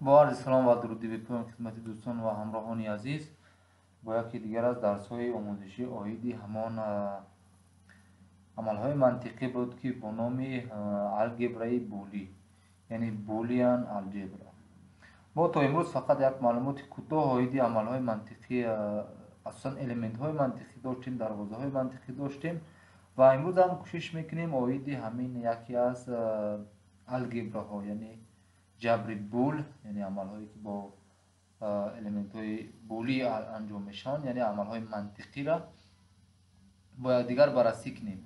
Бо арзи салом ва дуруди бепоён хидмати дӯстон ва ҳамроҳони азиз бо яке дигар аз дарсҳои омӯзишӣ оиди ҳамон амалҳои мантиқӣ буд, ки бо номи алгебраи булӣ, яъне Boolean algebra. Мо то имрӯз фақат як маълумоти кӯтоҳ оиди амалҳои мантиқӣ, асосан элементҳои мантиқӣ доштем, дарвозаҳои мантиқӣ доштем ва имрӯз ҳам кӯшиш мекунем оиди ҳамин яке аз алгебраҳо, яъне ҷабри бул, яъне амалҳое ки бо элементҳои булӣ анҷом мешаванд, яъне амалҳои мантиқиро бо якдигар баррасӣ кунем.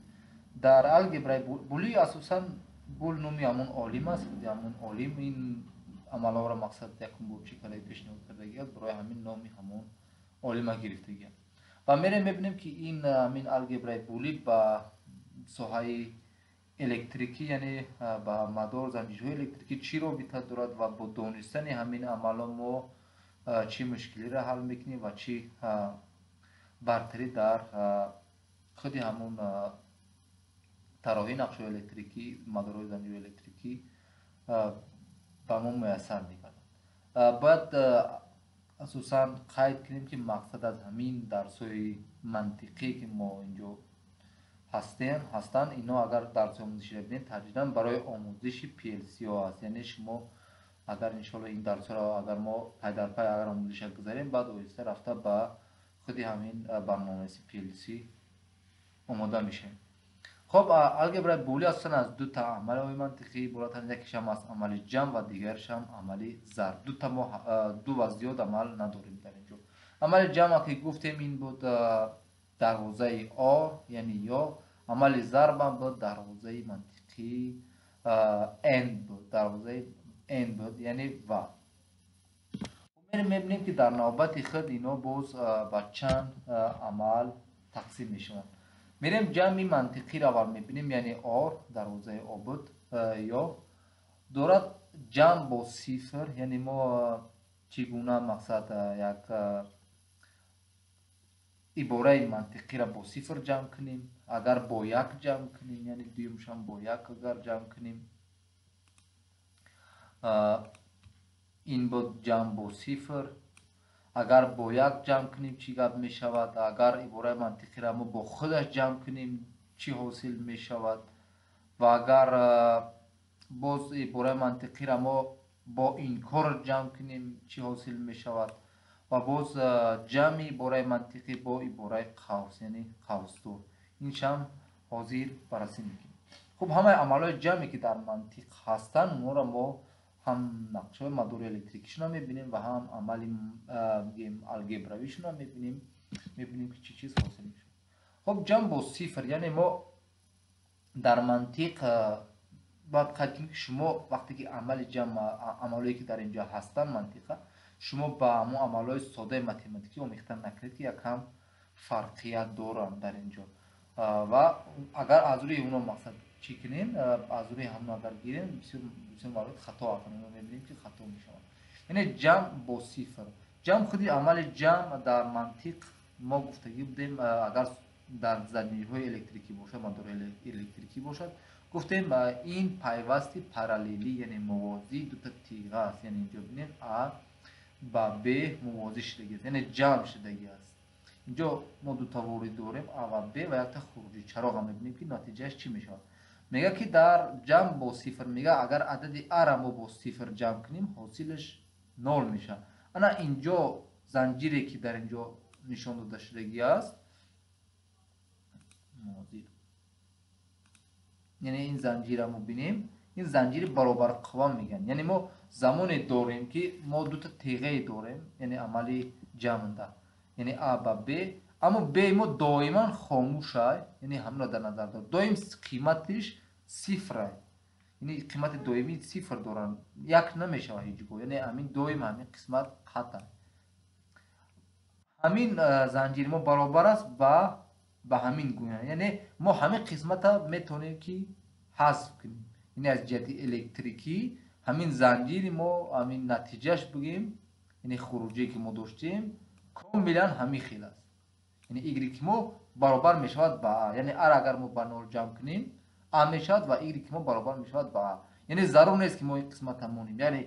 Дар алгебраи булӣ асосан бул номи ҳамон олим аст, худи ҳамон олим ин амалҳоро мақсад якум бор чӣ карда пешниҳод кардагиаст, барои ҳамин номи ҳамон олима гирифтагиаст. Ва мерем мебинем, ки ин ҳамин алгебраи булӣ ба соҳаи электрикӣ, яъне ба мадор занҷирҳои электрикӣ чӣ робита дорад ва бо донистани ҳамин амалҳо мо чӣ мушкилиро ҳал мекунем ва чӣ бартарӣ дар худи ҳамон тарроҳии нақшҳои электрикӣ, мадорҳои занҷирҳои электрикӣ ба мо муяссар мегардад. Бояд асосан қайд кунем, ки мақсад аз ҳамин дарсҳои мантиқӣ, ки мо инҷо ҳастанд, ино агар дарси омӯзиширо бинед, таҷридан барои омӯзиши PLC-ҳо аст. Яъне шумо агар иншоалло ин дарсҳоро агар мо пай дар пай агар омӯзиша гузарем, баъд оҳиста рафта ба худи ҳамин барноманависи PLC омода мешавем. Хоб, алгебраи булӣ асосан аз дута амалҳои мантиқӣ иборатанд. Якешам аз амали ҷамъ ва дигарашам амали зарб. Дута мо ду ва зиёд амал надорем дар инҷо. Амали ҷамъ, ки гуфтем, ин буд дарвозаи О, яъне ё. Амали зарбам буд дарвозаи мантиқӣ N буд, дарвозаи N буд, яъне ва. Мерем мебинем, ки дар навбати худ ино боз ба чанд амал тақсим мешаванд. Мерем ҷамъи мантиқиро аввал мебинем, яъне О, дарвозаи О буд, ё дорад ҷамъ бо сифр, яъне мо чӣ гуна мақсад як ибораи мантиқиро бо сифр ҷамъ кунем, агар бо як ҷамъ кунем, яъне дуюмшам бо як агар ҷамъ кунем, ин буд ҷамъ бо сифр. Агар бо як ҷамъ кунем, чӣ гап мешавад? Агар ибораи мантиқиро мо бо худаш ҷамъ кунем, чӣ ҳосил мешавад? Ва агар боз ибораи мантиқиро мо бо инкор ҷамъ кунем, чӣ ҳосил мешавад? Ва боз ҷамъи ибораи мантиқӣ бо ибораи қавс, яъне қавсдор, иншам ҳозир баррасӣ мекунем. Хуб, ҳамаи амалҳои ҷамъе, ки дар мантиқ ҳастанд, онҳоро мо ҳам нақшаҳои мадори электрикишонро мебинем ва ҳам амали алгебравишонро мебинем, мебинем, ки чӣ чиз ҳосил мешавад. Хуб, ҷамъ бо сифр, яъне мо дар мантиқ бояд қайд кунем, ки шумо вақте ки амали ҷамъ, амалҳое ки дар инҷо ҳастанд мантиқа, шумо ба ҳамон амалҳои содаи математикӣ омехта накунед, ки якам фарқият доранд дар инҷо. Ва агар аз рӯи оно мақсад чӣ кунем, аз рӯи ҳамон агар гирем, бисёр маврид хато ҳастанд, мебинем, ки хато мешаванд. Яъне ҷамъ бо сифр, ҷамъ, худи амали ҷамъ дар мантиқ мо гуфтагӣ будем, агар дар занҷирҳои электрикӣ бошад, мадори электрикӣ бошад, гуфтем, ин пайвасти параллелӣ, яъне мувозии дута тиға аст. Яъне инҷо бинед, а ба б мувозӣ шудагӣ аст, яъне ҷамъ шудагӣ аст. Инҷо мо дута ворид дорем, а ва б, ва якта хуруҷӣ чароға. Мебинем, ки натиҷааш чӣ мешавад. Мега, ки дар ҷамъ бо сифр, мега, агар адади а-ра мо бо сифр ҷамъ кунем, ҳосилаш нол мешавад. Ана инҷо занҷире, ки дар инҷо нишон дода шудагӣ аст, яъне ин занҷира мо бинем, ин занҷири баробарқувва мегӯянд. Яъне мо замоне дорем, ки мо дута теғае дорем, яъне амали ҷамъда, яъне а ба б, аммо б мо доиман хомӯшай, яъне ҳаминро дар назар дор, доим қиматиш сифрай, яъне қимати доимии сифр доранд, як намешавад ҳеҷ гоҳ, яъне ҳамин доим ҳамин қисмат қатъ. Ҳамин занҷири мо баробар аст ба ҳамин гуна, яъне мо ҳамин қисмата метавонем, ки ҳазф кунем. Яъне аз ҷиҳати электрикӣ ҳамин занҷири мо, ҳамин натиҷааш бигӯем, яъне хуруҷие, ки мо доштем, комилан ҳамин хел аст. Яъне y мо баробар мешавад ба а, яъне ар агар мо ба нол ҷамъ кунем, а мешавад ва y мо баробар мешавад ба а. Яъне зарур нест, ки мо ин қисмата монем, яъне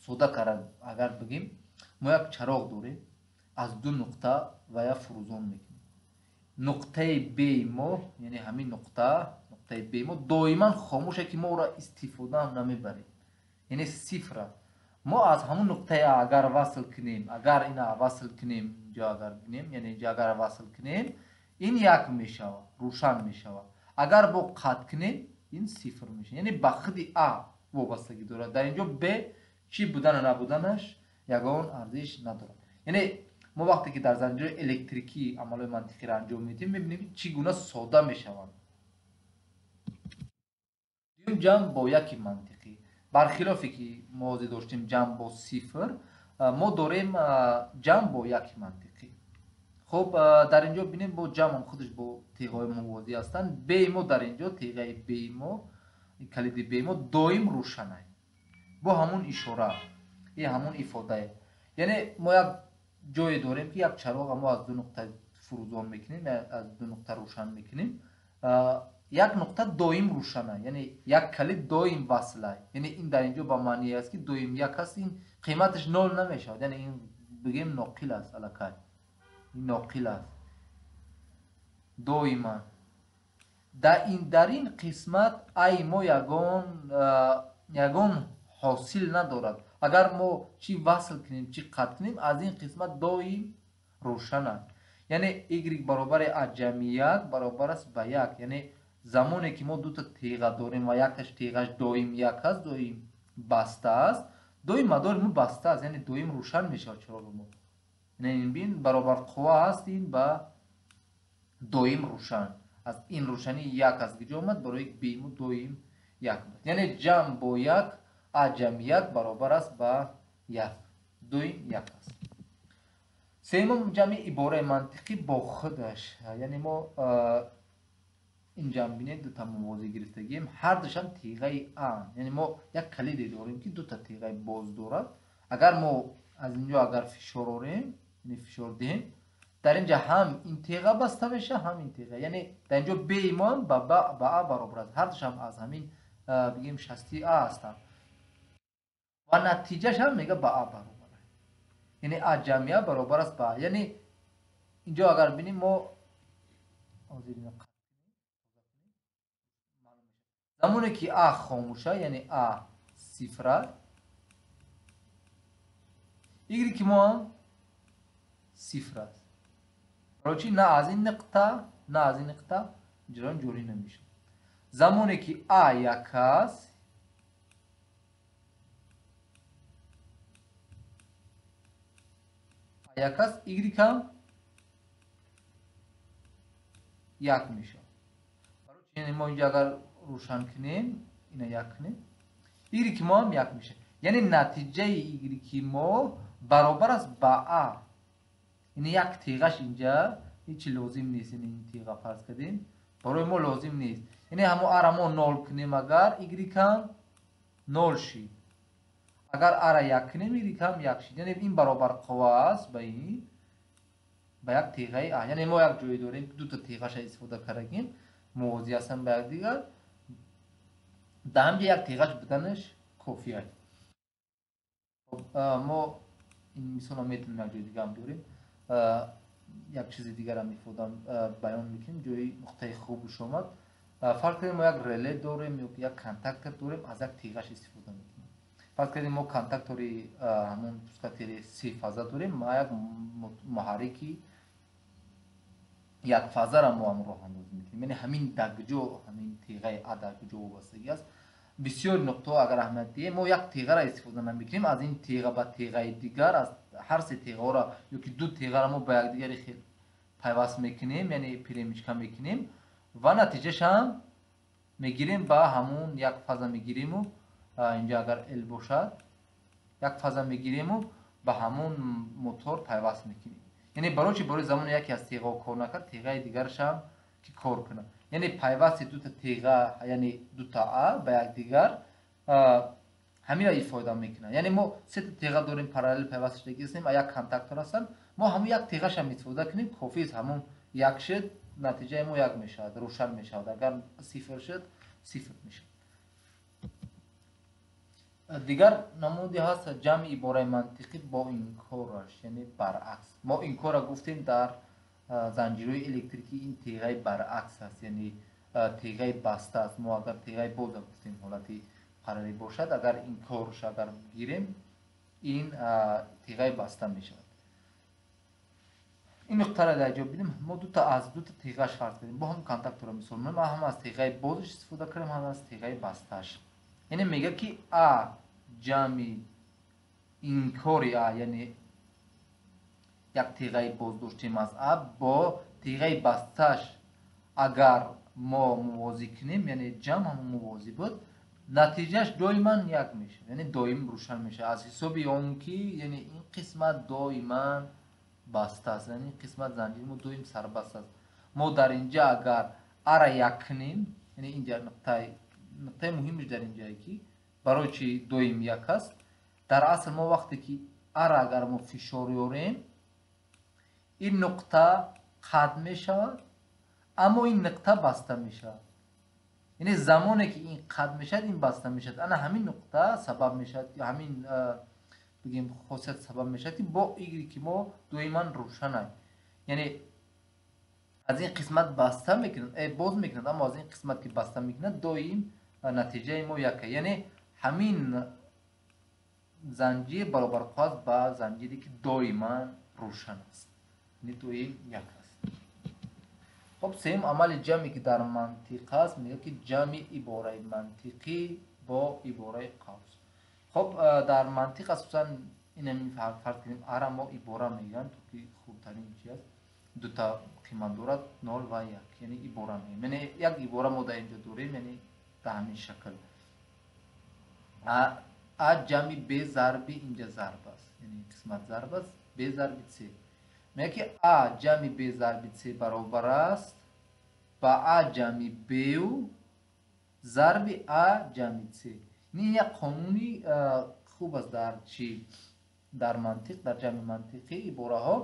Сода карда агар бигем, мо як чароғ дорем, аз ду нуқта ва я фурӯзон мекунем. Нуқтаи Б мо, яъне ҳамин нуқта, нуқтаи Б мо доиман хомӯше, ки мо ӯро истифода ҳам намебарем, яъне сифр аст. Мо аз ҳамун нуқтаи А агар васл кунем, агар ина васл кунем, инҷо агар бинем, яъне инҷо агар васл кунем, ин як мешавад, рӯшан мешавад. Агар бо қатъ кунем, ин сифр мешавад. Яъне ба худи А вобастагӣ дорад. Дар инҷо Б чӣ будану набуданаш ягон арзиш надорад. Яъне мо вақте ки дар занҷираи электрикӣ амалҳои мантиқиро анҷом медиҳем, мебинем, ки чӣ гуна сода мешаванд. Дуюм ҷамъ бо яки мантиқӣ. Бархилофе ки мо ҳозир доштем ҷамъ бо сифр, мо дорем ҷамъ бо яки мантиқӣ. Хуб, дар инҷо бинем, бо ҷамъам худаш бо теғаҳои мувозӣ ҳастанд. Б мо дар инҷо, теғаи Б мо, калиди Б мо доим рӯшанай. Бо ҳамун ишора, и ҳамун ифодае. Яъне мо як ҷое дорем, ки як чароға мо аз ду нуқта фурӯзон мекунем, аз ду нуқта рӯшан мекунем. Як нуқта доим рӯшана, яъне як калид доим васлай. Яъне ин дар инҷо ба маъние аст, ки доим як аст, ин қиматаш нол намешавад. Яъне ин бигем ноқил аст, аллакай. Ин ноқил аст. Доиман. Дар ин қисмат ай мо ягон ҳосил надорад. Агар мо чӣ васл кунем, чӣ қатъ кунем, аз ин қисмат доим рӯшан аст. Яъне y баробари а ҷамъи як баробар аст ба як. Яъне замоне ки мо дута теға дорем ва якташ теғаш доим як аст, доим баста аст, доим мадори мо баста аст, яъне доим рӯшан мешавад чароғи мо. Яъне ин бин баробар қувва аст, ин ба доим рӯшан. Аз ин рӯшанӣ як аз куҷо омад? Барои б мо доим як буд. Яъне ҷамъ бо як, а ҷамъи як баробар аст ба як. Доим як аст. Сеюм ҷамъи ибораи мантиқӣ бо худаш. Яъне мо ин ҷамъ бинед, дута мувозӣ гирифтагием, ҳар душам теғаи а. Яъне мо як калиде дорем, ки дута теғаи боз дорад. Агар мо аз инҷо агар фишор орем, яъне фишор диҳем, дар инҷа ҳам ин теға баста мешавад, ҳам ин теға. Яъне дар инҷо б мо ҳам ба а баробар аст. Ҳар душам аз ҳамин бигем шасти а ҳастанд. Ва натиҷаш ҳам мега ба а баробар аст. Яъне а ҷамъи а баробар аст ба а. Яъне инҷо агар бинем, мо ҳозир инро қатъ кунем, замоне ки а хомӯша, яъне а сифр аст, y мо ҳам сифр аст. Барои чӣ? На аз ин нуқта, на аз ин нуқта ҷараён ҷорӣ намешавад. Замоне ки а як аст, як аст, y ҳам як мешавад. Барои чӣ? Яъне мо инҷо агар рӯшан кунем, ина як кунем, y мо ҳам як мешавад. Яъне натиҷаи y мо баробар аст ба а. Яъне як теғаш инҷа ҳеҷ лозим нест, яъне ин теға фарз кардем, барои мо лозим нест. Яъне ҳамо а-ра мо нол кунем, агар y ҳам нол шид. Агар а-ра як кунем, y ҳам як шид. Яъне ин баробар қувва аст ба ин, ба як теғаи а. Яъне мо як ҷое дорем, дута теғаша истифода кардагим, мувозӣ ҳастанд ба якдигар. Дар ҳамҷа як теғаш буданаш кофӣ аст. Мо ин мисолро метавонем як ҷои дига ҳам биёрем. Як чизи дигарам ифода баён мекунем, ҷои нуқтаи хубш омад. Фарз кардем мо як реле дорем ё як контактор дорем, аз як теғаш истифода мекунем. Фарз кардем мо контактори ҳамон пускатели се фаза дорем, ма як муҳаррики як фазаро мо ҳам роҳандозӣ мекунем. Яъне ҳамин дар куҷо, ҳамин теғаи а дар куҷо вобастагӣ аст. Бисёр нуқтаҳо агар аҳамият диҳем, мо як теғаро истифода намекунем, аз ин теға ба теғаи дигар, аз ҳар се теғаҳоро ё ки ду теғаро мо ба якдигари хел пайваст мекунем, яъне перемичка мекунем ва натиҷаш ҳам мегирем ба ҳамун як фаза мегириму, инҷо агар L бошад, як фаза мегириму ба ҳамун мотор пайваст мекунем. Яъне барои чӣ? Барои замоне яке аз теғаҳо кор накард, теғаи дигараш ҳам ки кор кунад. Яъне пайвасти дута теға, яъне дута а ба якдигар ҳаминро ифода мекунад. Яъне мо сета теға дорем, параллел пайваст шудагӣ ҳастем, як контактор ҳастанд. Мо ҳамун як теғашам истифода кунем, кофӣ аст, ҳамун як шуд, натиҷаи мо як мешавад, рӯшан мешавад. Агар сифр шуд, сифр мешавад. Дигар намуди ҳаст ҷамъи ибораи мантиқӣ бо инкораш, яъне баръакс. Мо инкорро гуфтем дар занҷирҳои электрикӣ ин теғаи баръакс аст, яъне теғаи баста аст. Мо агар теғаи боза гуфтем ҳолати қарорӣ бошад, агар инкорш агар гирем, ин теғаи баста мешавад. Ин нуқтаро дар ҷо бинем, мо дута аз дута теғаш фарз кардем, бо ҳам контакторро мисол мекунем, ҳам аз теғаи бозаш истифода кардем, ҳам аз теғаи бастааш. Яъне мегӯяд ки а ҷамъи инкори а, яъне як теғаи боз доштем аз а бо теғаи бастааш агар мо мувозӣ кунем, яъне ҷамъ ҳамон мувозӣ буд, натиҷааш доиман як мешавад, яъне доим рӯшан мешавад аз ҳисоби он ки яъне ин қисмат доиман баста аст, яъне ин қисмат занҷири мо доим сарбаст аст. Мо дар инҷа агар ара як кунем, яъне инҷа нуқтаи муҳимаш дар инҷае ки барои чи доим як аст, дар асл мо вақте ки ара агар мо фишор ёрем, ин нуқта қатъ мешавад, аммо ин нуқта баста мешавад. Яъне замоне ки ин қатъ мешавад, ин баста мешавад. Ана ҳамин нуқта сабаб мешавад, ҳамин бигем хосият сабаб мешавад ки бо Y ки мо доиман рӯшан аст. Яъне аз ин қисмат баста мекунад, боз мекунад, аммо аз ин қисмат ки баста мекунад, доим натиҷаи мо як аст. Яъне ҳамин занҷир баробарқувва аст ба занҷире ки доиман рӯшан аст, яъне доим як аст. Хоб, сеюм амали ҷамъе ки дар мантиқ аст, мегӯяд ки ҷамъи ибораи мантиқӣ бо ибораи қавс. Хоб, дар мантиқ асосан инамин фарз кунем, ара мо ибора мегӯянд, то ки хубтарин чи аст, дута қимат дорад, 0 ва 1, яъне ибора мегӯем. Яъне як ибора мо дар инҷо дорем, яъне дар ҳамин шакл. А ҷамъи б зарби инҷа зарб аст, яъне қисмат зарб аст, б зарби с. Мегӯяд ки а ҷамъи б зарби с баробар аст ба а ҷамъи б-ю зарби а ҷамъи с. Ин як қонуни хуб аст дар чи? Дар мантиқ, дар ҷамъи мантиқӣ ибораҳо.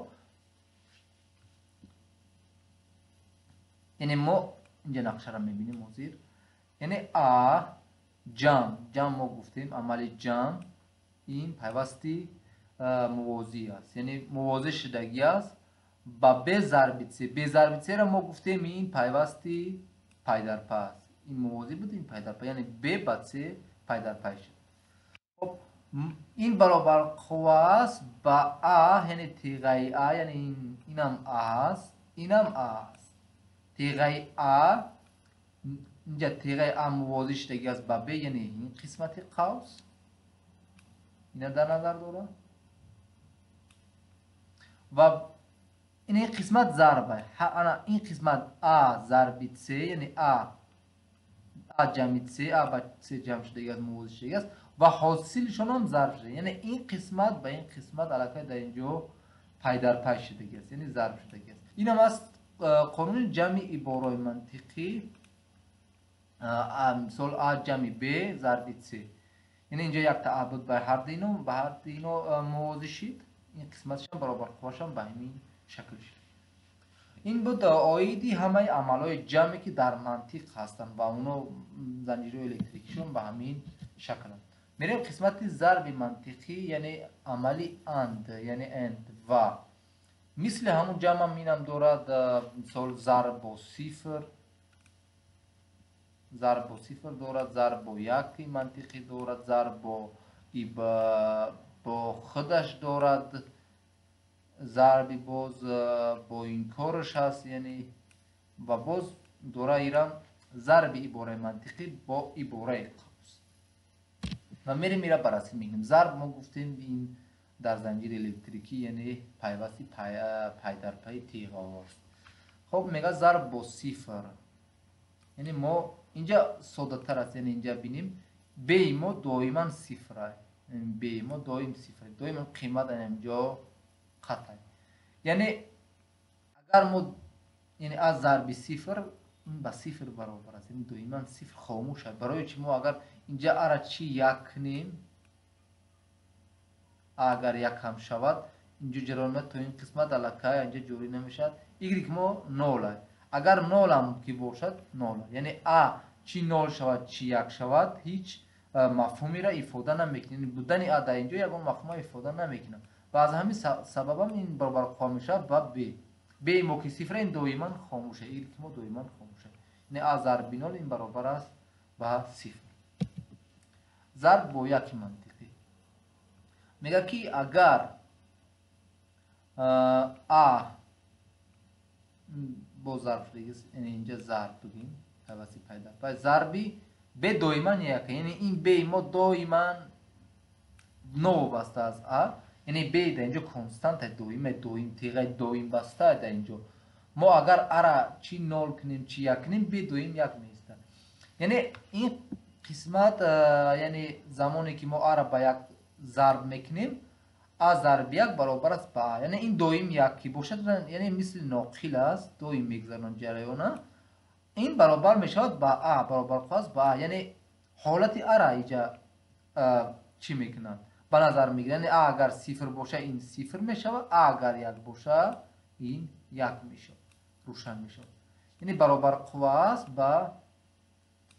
Яъне мо инҷа нақшаро мебинем ҳозир. Яъне а ҷамъ, ҷамъ мо гуфтем амали ҷамъ ин пайвасти мувозӣ аст, яъне мувозӣ шудагӣ аст ба б зарби с. Б зарби с-ро мо гуфтем ин пайвасти пайдарпай аст. Ин мувозӣ буд, ин пайдарпай, яъне б ба с пайдарпай шуд. Хоб, ин баробарқувва аст ба а, яъне теғаи а, яъне инам а аст, инам а аст. Теғаи а, инҷа теғаи а мувозӣ шудагӣ аст ба б, яъне ин қисмати қавс, ина дар назар дорад. Ва ин қисмат зарб, ана ин қисмат а зарби с, яъне а ҷамъи с, а ба с ҷамъ шудагӣ аст, мувозӣ шудагӣ аст ва ҳосилшон ҳам зарб шуда. Яъне ин қисмат ба ин қисмат аллакай дар инҷо пайдарпай шудагӣ аст, яъне зарб шудагӣ аст. Инам аст қонуни ҷамъи ибораи мантиқӣ, мисол а ҷамъи б зарби с. Яъне инҷо якта а буд ба ҳар дино, ба ҳар дино мувозӣ шид. Ин қисматшам баробарқуввашам ба ҳамин шакл шуд. Ин буд оиди ҳамаи амалҳои ҷамъе ки дар мантиқ ҳастанд ва оно занҷирҳои электрикишон ба ҳамин шакланд. Мерем қисмати зарби мантиқӣ, яъне амали анд, яъне энд ва мисли ҳамун ҷамъам инам дорад, мисол зарб бо сифр, зарб бо сифр дорад, зарб бо яки мантиқӣ дорад, зарб бо худаш дорад, зарби боз бо инкораш аст, яъне ва боз дора ирам зарби ибораи мантиқӣ бо ибораи қавс. Ва мерем ира баррасӣ мекунем. Зарб мо гуфтем ин дар занҷири электрикӣ, яъне пайвасти пайдарпайи теғаҳо аст. Хоб, мегӯяд зарб бо сифр. Яъне мо инҷа соддатар аст, яъне инҷа бинем б-и мо доиман сифр аст. Б-и мо доим сифр аст, доиман қимат инҷо қатъ аст. Яъне агар мо яъне а зарби сифр ин ба сифр баробар аст, яъне доиман сифр хомӯш аст. Барои чи мо агар инҷа ара чи як кунем, агар як ҳам шавад, инҷо ҷараён то ин қисмат аллакай инҷа ҷорӣ намешавад. Y мо нол аст. Агар нол ҳам ки бошад, нол аст. Яъне а чи нол шавад, чи як шавад, ҳеҷ мафҳумеро ифода намекунад. Будани а дар инҷо ягон мафҳума ифода намекунад ва аз ҳамин сабабам ин баробарқувва мешавад ба б. Б мо ки сифра, ин доиман хомӯша, y мо доиман хомӯша. Яъне а зарби нол ин баробар аст ба сифр. Зарб бо яки мантиқӣ мегӯяд, ки агар а бо зарб, яъне инҷа зарб бигем, пайвасти пайдарпай, зарби б доиман як, яъне ин б мо доиман новобаста аз а, яъне б дар инҷо константа, доима, доим теғаи доим баста. Дар инҷо мо агар ара чи нол кунем, чи як кунем, б доим як меистад. Яъне ин қисмат, яъне замоне ки мо ара ба як зарб мекунем, а зарби як баробар аст ба а, яъне ин доим як ки бошад, яъне мисли ноқил аст, доим мегузаронад ҷараёна, ин баробар мешавад ба а, баробар аст ба а. Яъне ҳолати ара иҷа чӣ мекунад, ба назар мегирад. Яъне а агар сифр боша, ин сифр мешавад, а агар як боша, ин як мешавад, рӯшан мешавад. Яъне баробар қувва аст ба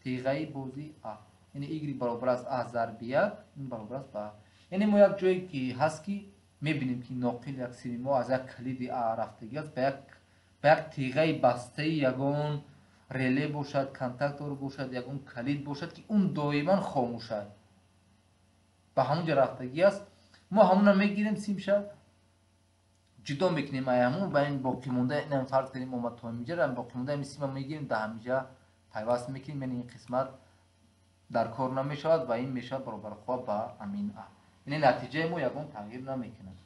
теғаи бози а, яъне y баробар аст а зарби як, ин баробар аст ба а. Яъне мо як ҷое ки ҳаст, ки мебинем, ки ноқил як сими мо аз як калиди а рафтагӣ аст ба як теғаи бастаи ягон реле бошад, контактор бошад, ягон калид бошад, ки он доиман хомӯшад, ба ҳамон ҷо рафтагӣ аст. Мо ҳамона мегирем, симша ҷудо мекунем, ай ҳамон ба ин боқимонда, инам фарз кардем омад то ҳаминҷа, боқимонда ҳамин сима мегирем, дар ҳаминҷа пайваст мекунем, яъне ин қисмат дар кор намешавад ва ин мешавад баробарқувва ба ҳамин а. Яъне натиҷаи мо ягон тағйир намекунад.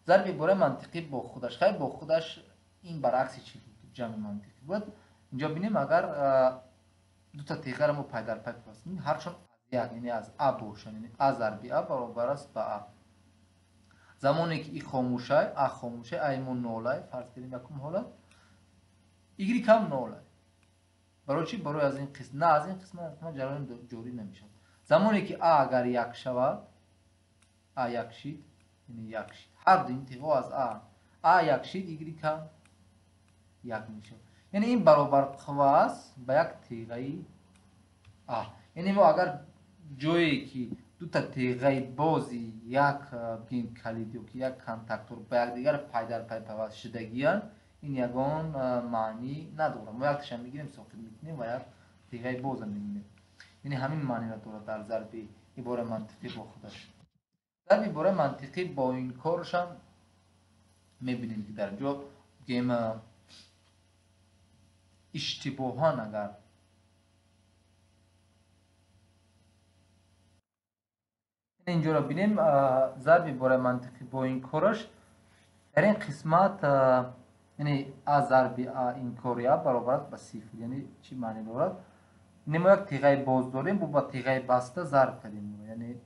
Зарби ибораи мантиқӣ бо худаш, хайр, бо худаш ин баръакси чи ҷамъи мантиқӣ буд. Инҷо бинем, агар дута теғаро мо пайдарпай пайваст кунем, ҳарчанд аз як, яъне аз а бошанд, яъне а зарби а баробар аст ба а. Замоне ки и хомӯшай, а хомӯшай, а мо нолай, фарз кардем якум ҳолат, y ҳам нолай. Барои чӣ? Барои аз ин қисм, на аз ин қисмат, аз қисмат ҷараён ҷорӣ намешавад. Замоне ки а агар як шавад, а як шид, яъне як шид, ҳар ду ин теғо аз а, а як шид, y ҳам як мешавад. Яъне ин баробарқувва аст ба як теғаи а. Яъне мо агар ҷое ки дута теғаи бози як бигем калид ё ки як контактор ба якдигар пайдарпай пайваст шудагиянд, ин ягон маънӣ надорад. Мо якташа мегирем, соқит мекунем ва як теғаи боза мемонем. Яъне ҳамин маъниро дорад дар зарби ибораи мантиқӣ бо худаш. Зарби ибораи мантиқӣ бо инкорашам мебинем, ки дар ҷо бигем иштибоҳан агар инҷоро бинем, зарби ибораи мантиқӣ бо инкораш дар ин қисмат, яъне а зарби а инкори а баробар аст ба сифр. Яъне чӣ маъне дорад? Яъне мо як теғаи боз дорем, бо ба теғаи баста зарб кардем, яъне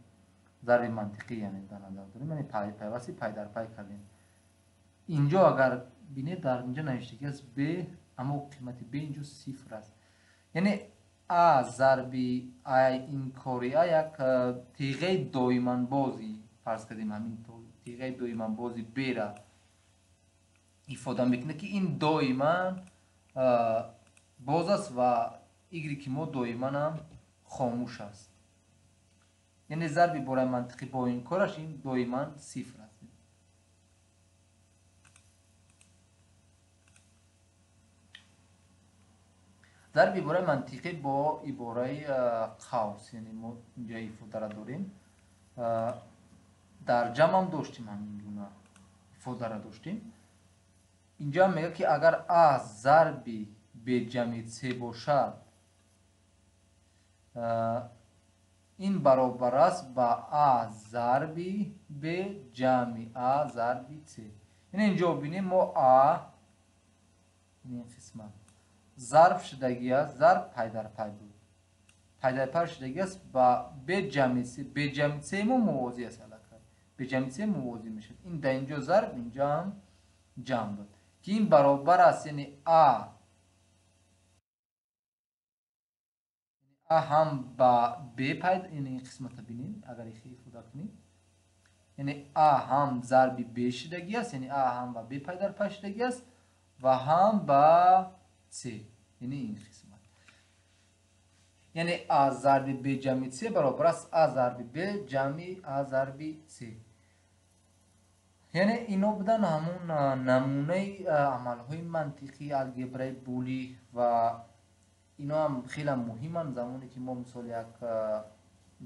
зарби мантиқӣ, яъне дар назар дорем, яъне пайвасти пайдарпай кардем. Инҷо агар бинед, дар инҷо навиштагӣ аст б, аммо қимати б инҷо сифр аст. Яъне а зарби а инкори а як теғаи доиманбози, фарз кардем ҳамин теғаи доиманбози б-ра ифода мекунад, ки ин доиман боз аст ва y мо доиманам хомӯш аст. Яъне зарби ибораи мантиқӣ бо инкораш ин доиман сифр аст. Зарби ибораи мантиқӣ бо ибораи қавс, яъне мо инҷо ифодара дорем, дар ҷамъам доштем, ҳамин гуна ифодара доштем. Инҷо мегӯяд, ки агар а зарби б ҷамъи с бошад, ин баробар аст ба а зарби б ҷамъи а зарби с. Яъне инҷо бинем, мо а ин қисмат зарб шудагӣ аст, зарб пайдарпай буд, пайдарпай шудагӣ аст ба б ҷамъи с. Б ҷамъи с мо мувозӣ аст, аллакай б ҷамъи с мувозӣ мешавад. Ин дар инҷо зарб, инҷо ҳам ҷамъ буд, ки ин баробар аст, яъне а ҳам ба б пай, яъне ин қисмата бинем, агар ифода кунем, яъне а ҳам зарби б шудагӣ аст, яъне а ҳам ба б пайдарпай шудагӣ аст ва ҳам ба с, яъне ин қисмат. Яъне а зарби б ҷамъи с баробар аст а зарби б ҷамъи а зарби с. Яъне ино будан ҳамун намунаи амалҳои мантиқии алгебраи булӣ ва ино ҳам хеле муҳиманд. Замоне ки мо, мисол, як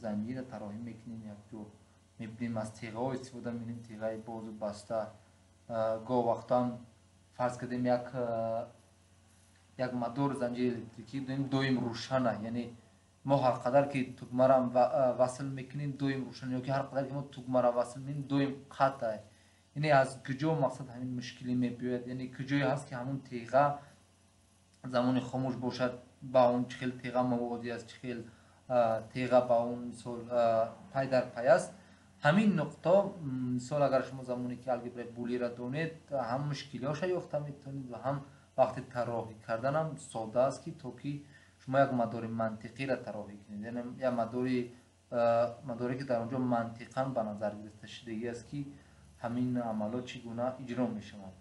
занҷира тарроҳӣ мекунем, якҷо мебинем, аз теғаҳо истифода мекунем, теғаи бозу баста. Гоҳ вақтам, фарз кардем, як мадори занҷири электрикӣ дорем, доим рӯшана, яъне мо ҳар қадар ки тугмара васл мекунем, доим рӯшан, ё ки ҳар қадар ки мо тугмара васл мекунем, доим қатъ. Яъне аз куҷо, мақсад, ҳамин мушкилӣ мебиёяд? Яъне куҷое ҳаст, ки ҳамун теға замоне хомӯш бошад, ба он чӣ хел теға маводӣ аст, чӣ хел теға ба он, мисол, пай дар пай аст ҳамин нуқта. Мисол, агар шумо замоне ки алгебраи булиро донед, ҳам мушкилиҳоша ёфта метавонед ва ҳам вақти тарроҳӣ карданам сода аст, ки то ки шумо як мадори мантиқиро тарроҳӣ кунед, яъне як мадоре, ки дар он ҷо мантиқан ба назар гирифта шудагӣ аст, ки ҳамин амалҳо чӣ гуна иҷро мешаванд.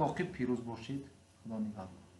Боқӣ пирӯз бошед, Худо нигаҳбон.